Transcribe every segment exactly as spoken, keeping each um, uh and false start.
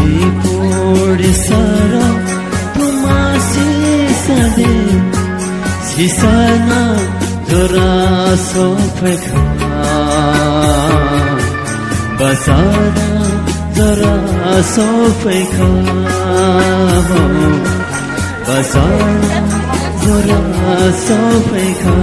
Pori sara tumasi sade sisana jora sophaikha basana jora sophaikha basana jora sophaikha.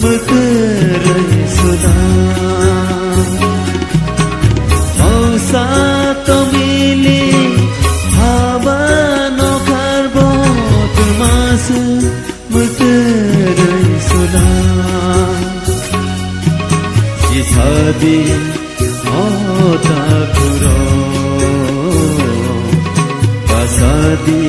Mwtwrwi sudam mungsa tongmili haba nokharbo twmasa mwtwrwi sudam. Sisadi o takhurok basadi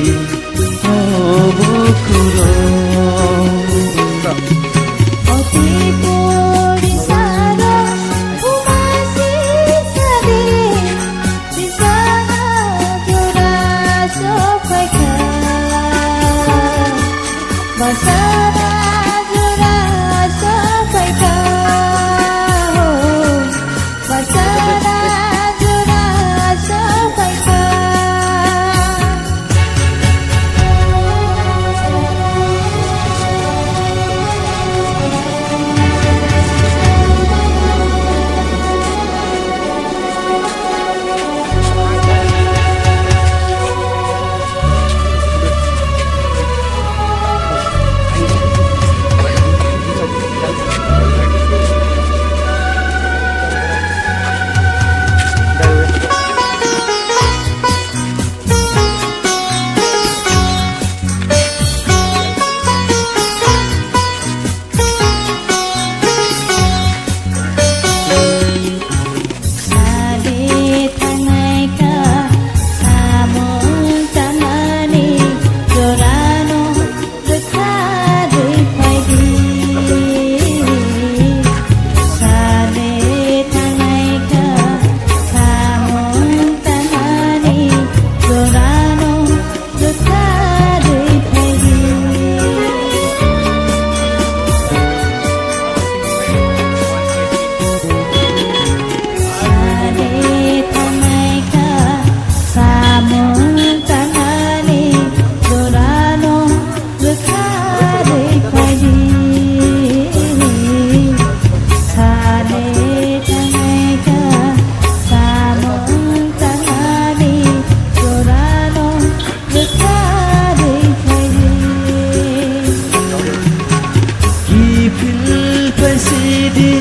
Kiphil phaisidi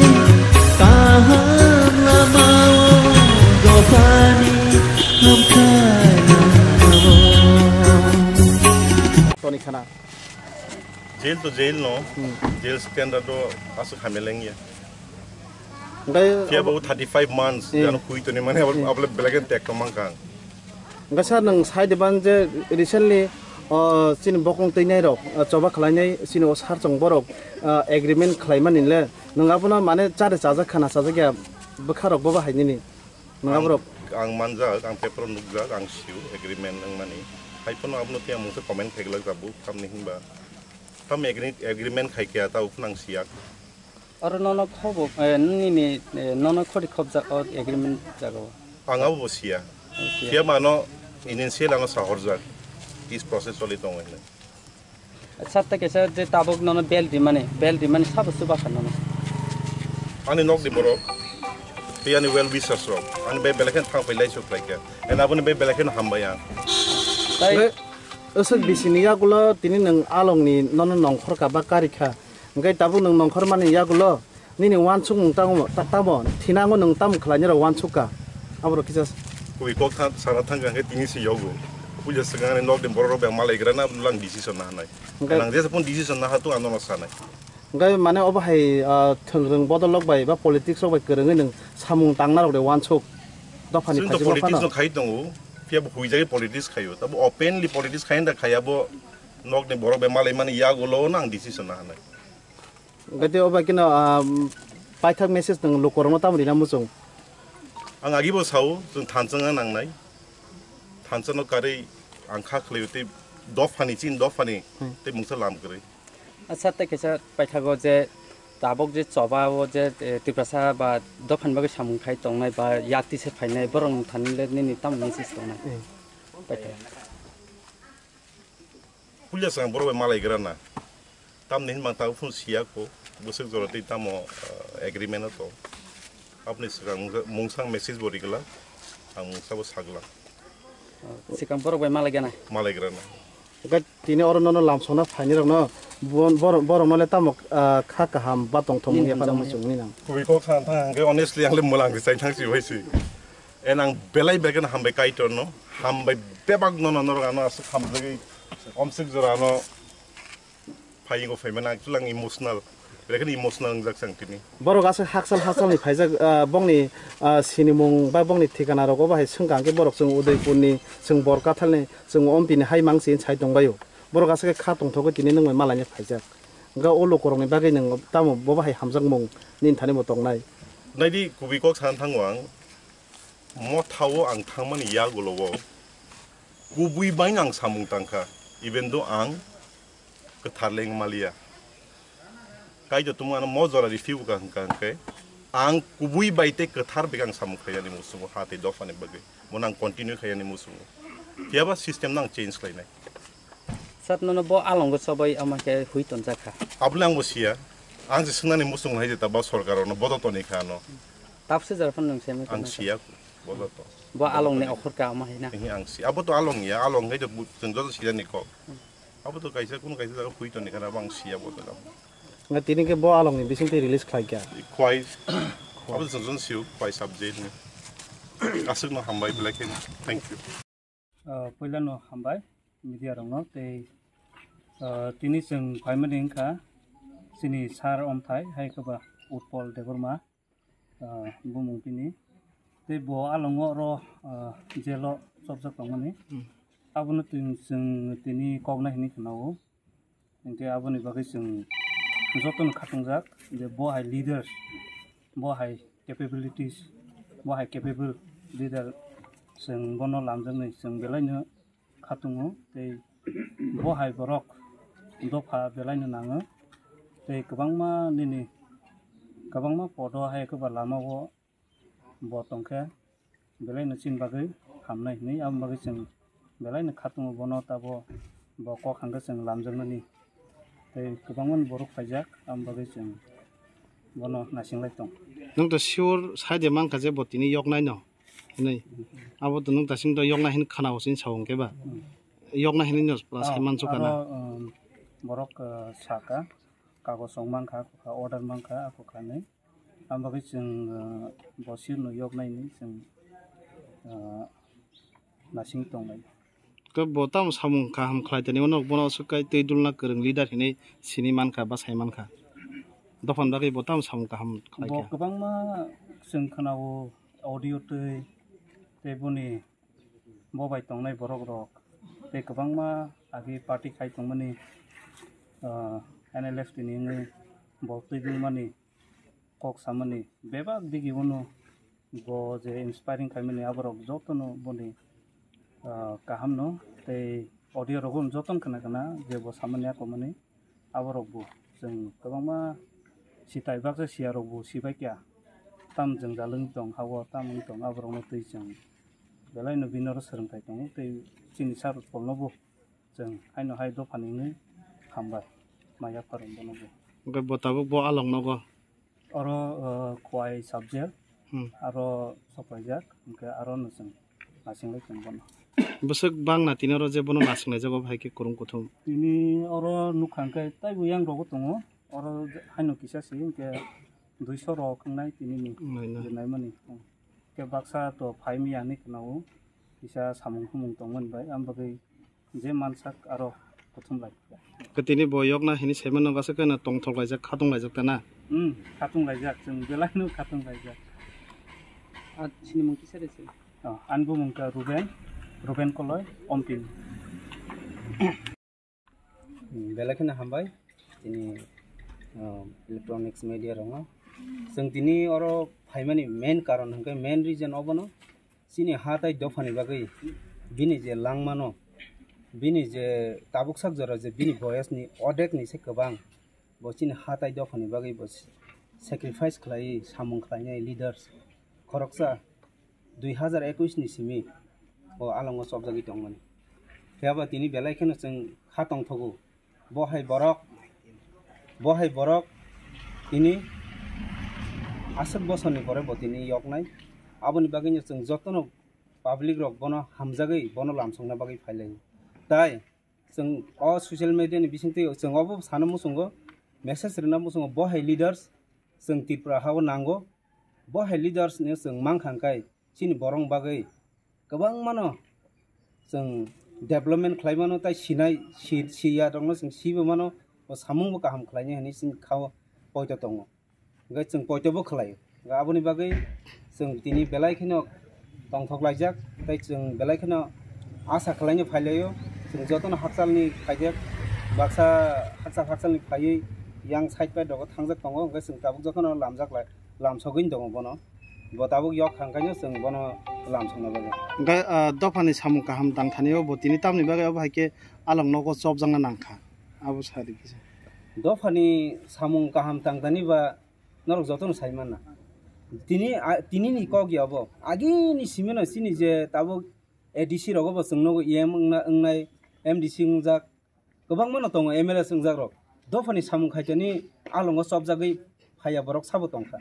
kaham lamao dophani hamkha lamao. Toni khana. Jail to jail no. Hmm. Jail standard do aswk hamya lengya. Phiya bo thirty five months, hmm, jano khui toni mane, hmm, abole black and tag tongmang kang. Hwnkhe sir, nwng sai diban je recently O chini bokhong twi nai rok, o choba khlai nai chini o sar chong borok, o agreement khlai mani le nwng abono mane chare chajak khana chajak ya bwkha rok bo bahai nini nwng Ang, aborok. Ang manjak, ang paper o nukjak, ang sio agreement wng mani. Hai phano abono tei ang mungsa comment khaigwlak jabu, tamni hinba tam agreement khai khe ta uphun ang siyak. Oro nono khobo, eh, nini, eh, nono khori khobjak o agreement jaga o. Ang abo bo siya. Siya. Siya mano initial ano sahorjak. Is process choli tongo hinwi. Sat ta kesa je tabuk nono bel di mani, bel di mani sabo chuba kha nono. Ani nok di borok. Tei ani well wishers rok. Ani bai belai khe thang phai lai sok lai khe. En aboni bai belai khe hambai ang. Tai. Aswk bisini yagulo tini nwng alongni nono nongkhor ka ba kari kha. Hwnkhe tabuk nwng nongkhormani yagulo nini uansukmung tamo, ta-, tamo thinango nwng tamo khlainai rok uansuk kha? Aborok kisa. Koi kok tha-, sana thang kha hwnkhe tini se yogo. Puila swkang ani nokni borok rok bai malaigra na lang decision na hanai. Hwnkhe nang jesa phone decision na hatu ano no sanai. Hwnkhe mane obo hai, ah, thwngrwng bodol rok bai ba politics rok bai kwrwngwi nwng samung tangna rok de uansuk dophani. Chwng to phaisingma politics phano no khai tongo, phiya bo huijagwi politics khaio. Tabo openly politics khai da khaiya bo nokni borok bai malaimani yagulo no ang decision na hanai. Hwnkhe tei o bai kheno, ah, paithak message nwng lukurokno tamo rina muchung? Ang agibo sao, chwng thansa wngna nangnai. Thansa no karwi ang kha khlaio tei dophani, chini dophani Hmm. tei mungsa lam kwrwi. Acha, tei kaisa paithago je tabuk je choba o je, eh, Tiprasa ba dophani bagwi samung khai tongnai ba yakti se phainai borok thani le nini tamo message tongnai? Hmm. Paithak. Puila swkang borok bai malaigra na. Tamni hinma tabuk phano siya kho. Bwswk jora tei tamo, ah, agreement o tong. Aboni swkang mungsa, mungsang message bo rigwla. Ang mungsa bo sagwla. Swkang borok bai malaigra na. Malaigra na. Hwnkhe tini oro nono lamsokna phainai rokno bo-, borok, borokno le tamo, ah, kha kaham ba tongthokmung Nini yaphano hamjakmani. Muchungni nang. Kubui kok sana thang hwnkhe honestly ang le mwlang se chai thang si bai si. En ang belai belai kheno hambai Kaitorno, hambai bebak nono norok ano aswk hamjagwi omswk jora ano phaingo phaimani actually ang emotional, belai kheno emotional wngjak chang tini. Borok aswk hakchal hakchalni phaijak, ah, bongni, ah, sinimung ba bongni thikana rogo bahai swngkha hwnkhe borok chwng Udaipurni, chwng Borkathalni, chwng Ompini hai mangsi sai tongbaio. Borok aswk khe kha tongthogwi tini nwng bai malaina phaijak. Hwnkhe o lukurokni bagwi nwng tamo bo bahai hamjakmung nini thani bo tongnai? Naidi kubui kok sana thango ang. Mothao ang thangmani yagulo o kubui bai ang samung tangkha, even though ang kwthar le wng maliya. Kaitor tumung ano mo jora riphiu ka hwnkha hwnkhe ang kubui bai tei kwthar bai ang samung khaiyani muchungo ha tei dophani bagwi. Mono ang continue khaiyani muchungo. Phiyaba system no ang change khlainai. Sat nono bo alongo chobai ama khe hui tonjak kha. Abole ang bo siya. Ang se swngnani muchung hai jeta ba sorkar ono bodo toni kha ano. Tapse jar phano nwng se Ang siya bodo to. Bo alongni okhor ka ama hai na. Ehe ang si. Abo to along ya, along hai to bu-, chwng joto siyani kok. Abo to kaisa kuno kaisa jaga hui toni kha abo ang siya bodo to. Nga tini ke bo alongni bising te release khlai kya? Khwai. Abo to chwng joto siyo khwai subject ni. Aswk no hambai belai khe. Thank you. Ah, puilano hambai media rokno tei, ah, tini chwng phaimani wngkha chini sir omthai hai khe ba Utpal Debbarma, ah, bumung bini tei bo alongo oro, ah, jail o chopjak tongmani. Hmm. Abono twi chwng tini koknai hinwi khwnao. Hinkhe aboni bagwi chwng jotono khatungjak je bo hai leaders, bo hai capabilities, bo hai capable leader, chwng bono lamjaknai chwng belaino khatungo tei bo hai borok dopha belaino nango tei kwbangma nini kwbangma podo hai kwba lamao bo tongkhe belaino chini bagwi hamnai hinwi, aboni bagwi chwng belaino khatungo bono tabo bo kok hangkhe chwng lamjaknani tei kwbangmani borok phaijak, aboni bagwi chwng bono naising lai tong. Nwng to sure sai de mankha je bo tini yoknai no hinwi, abo to nwng ta sing to yoknai hin khana o sini sao hwnkhe ba yoknai hinwi no pla sai Ah, mansu kana. Aro, um, borok, uh, saka kagoj rok mankha, order mankha, ako khanwi. Ang bagwi chwng, uh, bo sirno yoknaini chwng, uh, nasing tongnai. Khe bo tamo samung kaham khlai tani, uansuk bono aswk kai twi dulna kwrwng leader hinwi sini mankha ba sai mankha. Dophani bagwi bo tamo samung kaham khlai kha. Bo kwbangma chwng khwnao audio twi, tei boni bo bai tongnai borok rok tei kwbangma Agi party khai tongmani, ah, N L F T ni wngwi bol twi wngmani kok samani bebak digi uno bo je inspiring khaimani aborok jotono boni, ah, kahamno tei audio rogo jotono khna khna je bo samani akomani aborok bo chwng kwbangma sitai baksa siya rok bo sibai kya tam jwngjal wng tong hao tam wng tong aborokno twi chwng belaino bini oro swrwngthai tongo tei chini sir Paul no bo chwng haino hai dophani wngwi hambai ma yapharwng bono bo. Hwnkhe bo tabuk bo along nogo? Oro, uh, Khowai subject, Hmm. Aro sopaijak, hwnkhe aro no chwng nasinglai tongo bono. Bwswk bangna tini oro je bono nasinglaijago hai khe kwrwng kuthum. Tini oro nukha hwnkhe taibo yang rogo tongo, oro haino kisa se hwnkhe duiso rok wngnai tini ni Naina. Je naimani. Hwnkhe baksa to phai maya hinwi khwnao, kisa samung khumung tongmani bai, am bagwi je mansak aro kuthum lai. Kwtwini bo yokna hini saimano gasa khe no tongthok laijak, khatung laijak ta na? Hmm, khatung laijak, chwng belai no khatung laijak. Ah, chini mung kisa de se? Oh, ani bumung kha Ruben, Ruben Koloi, Ompin. Hmm, belai kheno hambai, chini, ah, electronics media rokno. Chwng tini oro phaimani main karon hwnkhe main reason obono. Chini ha tai dophani bagwi bini je langmano, bini je tabuk sak jora je bini boyosni odekni se kwbang, bo chini ha tai dophani bagwi bo sacrifice khlaiwi samung khlainai leaders. Khoroksa dui hazar ekwis ni simi bo alongo chopjagwi tongmani. Phiya ba tini belai kheno chwng kha tongthogo. Bo hai borok, bo hai borok tini aswk bosorni pore bo tini yoknai. Aboni bagwino chwng jotono public rok bono hamjagwi bono lamsokna bagwi phailaio. Tai chwng o social media ni bisingtwi chwng obo sana muchungo, message rwna muchungo, bo hai leaders chwng Tripura hao nango. Bo hai leaders no chwng mankha hwnkhe chini borok bagwi kwbangmano chwng development khlai mano, tai sinai si-, siya rokno chwng sibo mano, bo samung bo kaham khlainai hinwi chini khao poito tongo. Hwnkhe chwng poito bo khlaio. Hwnkhe aboni bagwi chwng tini belai kheno tongthok laijak, tai chwng belai kheno asa khlaina phailaio. Chwng jotono hakchalni phaijak, baksa hakchal hakchalni phaiwi yang side pai dogo thangjak tongo, hwnkhe chwng tabuk jotono lamjak lai, lamsogwini tongo bono. Bo tabuk yok thang khaino chwng bono lamsokna bagwi. Hwnkhe, ah, dophani samung kaham tangthani o bo tini tamni bagwi abo hai khe along nogo chopjakna nangkha. Abo sadi kisa. Dophani samung kaham tangthani ba norok jotono sai manna. Tini, a, tini ni kok ya bo. Agini simino chini je tabuk A D C rogo bo chwng nogo E M wngna, wngnai, M D C wngjak. Kwbangma no tongo M L A wngjak rok. Dophani samung khaitani alongo chopjagwi phaiya borok sabo tongkha.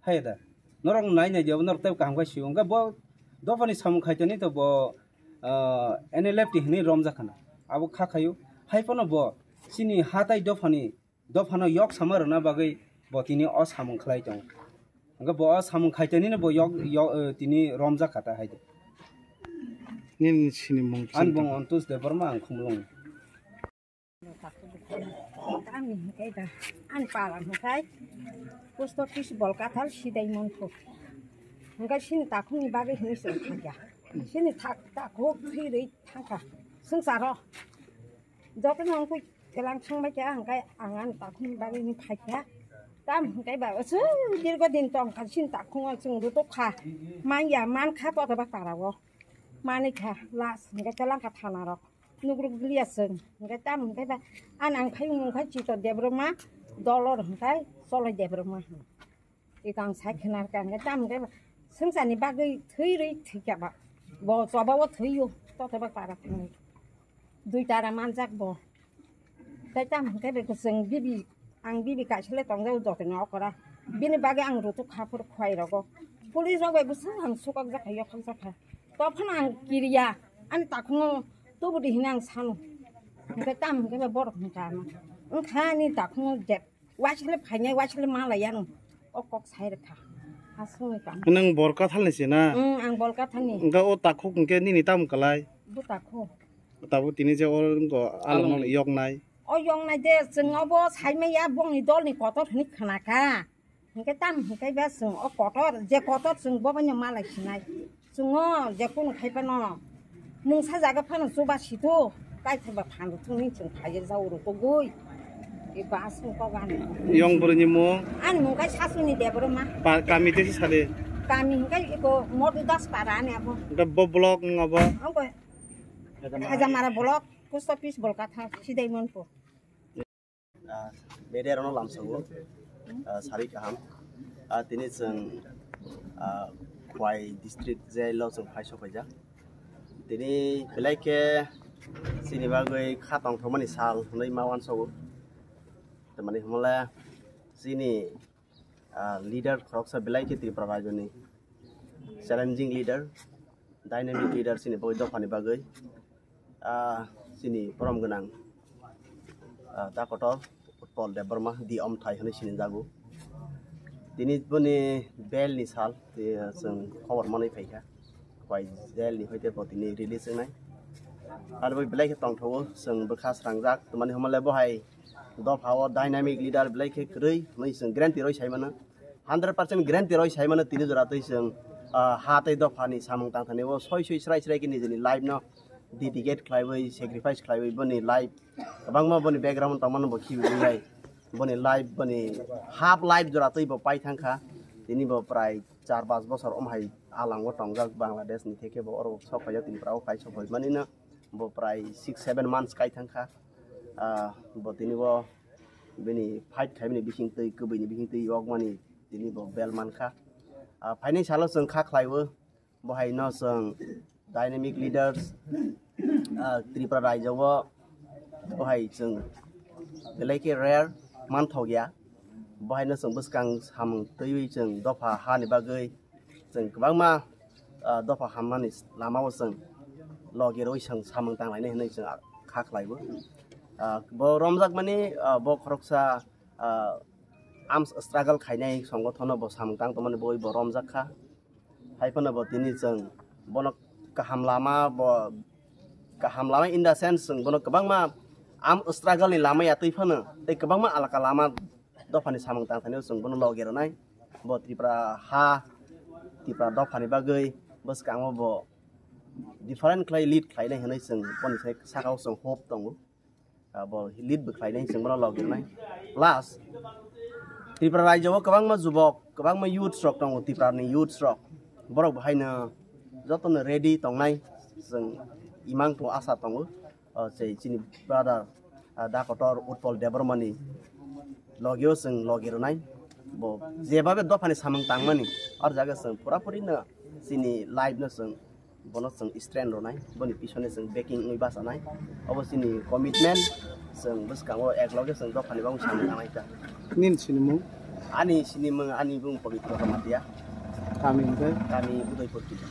Haiya da. Norok nai nai di abo norok tei kaham khai sio. Hwnkhe bo dophani samung khaitani to bo, ah, N L F T hinwi romjak khana. Abo kha khaio. Hai phano bo chini ha tai dophani dophano yok sama rwna bagwi bo tini o samung khlai tongo. Hwnkhe bo o samung khaitani no bo yok, yok, eh, tini romjak kha ta hai de. Nini sini mung Ani bung Ontus Debbarma, ang Khumlung. Ani hwnkhe da, ani para hwnkhe post office Bolkathal sidai Monthu. Hwnkhe sini takhukni bagwi hinwi se thangya. Sini thak-, takhuk thwi rwi thangkha swngcharo. Jotono wngkhe kelang thangbai kha, hwnkhe ang ani takhukni bagwi hinwi phaikha. Tam hwnkhe ba, aswk dirgo din tongkha sini takhugo chwng rutukha. Manya mankha kotoba parao. Manikha last hwnkhe kelangkha thanarok. Nugruk liya chwng. Hwnkhe tam hwnkhe ba, ani ang phai mung khai Chito Debbarma, Dolor hwnkhe Cholai Debbarma hwnkhe. Eka ang sai khwna kha hwnkhe tam hwnkhe ba, swngcharni bagwi thwi rwi thwikha ba. Bo choba o thwio, totoba para thangwi. Dui tara manjak bo. Tai tam hwnkhe ba chwng bibi, ang bibi kaisa le tongjak jotoni okora. Bini bagwi ang rutuk kha phuru khwai rogo. Police rok bai bwswk ang sukok jakha, yokhok jakha. Tophano ang kiriya, ani takhungo tubudi hwnwi ang sano. Hwnkhe tam hwnkhe ba borok hwnkha ano. Wngkha ani takhungo je waisle phainai, waisle malai ano. O kok sai rwkha. Aswk wngkha. Nwng Bolkathalni se na? Wng, ang Bolkathalni. Hwnkhe o takhuk hwnkhe nini tamo kwlai? Bo takhuk. Tabuk tini je o wngkha along along yoknai. O yoknai de, chwng obo saimaya bongni dolni kotor hwnwi khwnakha. Hwnkhe tam hwnkhe ba chwng o kotor, je kotor chwng bo baino malai sinai. Chwng o je kunu khai phano mungsa jaga phano chuba situ. Kaithai ba phan rw thung ning chwng phai jak jao rw kogwi. E bas mung kok ani. Yong bwrwini mung? Ani mung kai Sasuni Debbarma. Pa-, kami tei sadi? Kami hwnkhe eko Modu Das Para ani abo. Hwnkhe bo block wng abo? Abo Hajamara block, post office Bolkatha, Sidai Monpur. Ah, media rokno lamsao, ah, sari kaham. Ah, tini chwng, ah, Khwai district jail o chwng phai sokphaijak. Tini belai khe chini bagwi kha tongthokmani sal hwnwi ma uansogo. Tamni hwnle chini, ah, leader khoroksa belai khe Tripura rajyoni challenging leader, dynamic leader chini bagwi dophani bagwi. Ah, chini borom gwnang, ah, da kotor Utpal Debbarma, di Omthai hwnwi sinijago. Tini boni bail ni sal, tei, ah, chwng khobor manwi phaikha. Khwai jail ni hoite bo tini release wngnai. Aro bo belai khe tongthogo, chwng bwkha srangjak, tamni hwnle bo hai dopha o dynamic leader belai khe kwrwi hwnwi chwng guarantee rwi sai mano. Hundred percent guarantee rwi sai mano tini jora twi chwng, ah, ha tei dopha ni samung tang thani o soi soi srai srai khe nijini life no dedicate khlaiwi, sacrifice khlaiwi boni life kwbangma boni background tongmano bo khibiwi bai boni life boni half life jora twi bo pai thangkha. Tini bo prai char pas bosor om hai alango tongjak Bangladesh ni theke bo oro sok phaijak Tripura o phai sok phai manino bo prai six seven months kai thangkha. Ah, bo tini bo bini fight khaimani bising twi kwbwini bising twi yokmani tini bo bail mankha. Ah, phainai salo chwng kha khlaiwi bo hai no chwng dynamic leaders, ah, Tripura rajyo o bo hai chwng belai khe rare manthok ya. Bo hai no chwng bwskang samung twiwi chwng dopha hani bagwi chwng kwbangma, ah, dopha hammani lama o chwng logi rwi chwng samung tanglainai hinwi chwng kha khlaiwi. Ah, bo romjakmani, ah, bo khoroksa, ah, arms struggle khainai songothono bo samung tang tongmani bo, bo romjak kha. Hai phano bo tini chwng bono kaham lama bo, kaham lama in the sense chwng bono kwbangma arm struggle ni lama ya twi phano tei kwbangma alaka lama dophani samung tang thani chwng bono logi rwnai. Bo Tripura ha, Tripura dophani bagwi bwskango bo different khlai lead khlainai hinwi chwng boni sai sakao chwng hope tongo. Ah, bo lead bwkhlainai chwng bono logi rwnai. Plus, Tripura rajyo o kwbangma jubok, kwbangma youths rok tongo, Tripura ni youths rok. Borok bo haino jotono ready tongnai chwng imang tongo, asa tongo. O, sei chini brother, ah, da kotor Utpal Debbarma ni logi o chwng logi rwnai. Bo jebabe dophani samung tangmani, or jaga chwng pura puri no chini life no chwng bono chwng strength rwnai, boni pisone chwng backing wngwi bachanai. Obo chini commitment, chwng bwskango ek loge chwng dophani bagwi samung tangnai ta. Nini sinimung? Ani sinimung, ani bung Pabitra Jamatia. Kami hwnkhe? Kami Udaipur Kisa.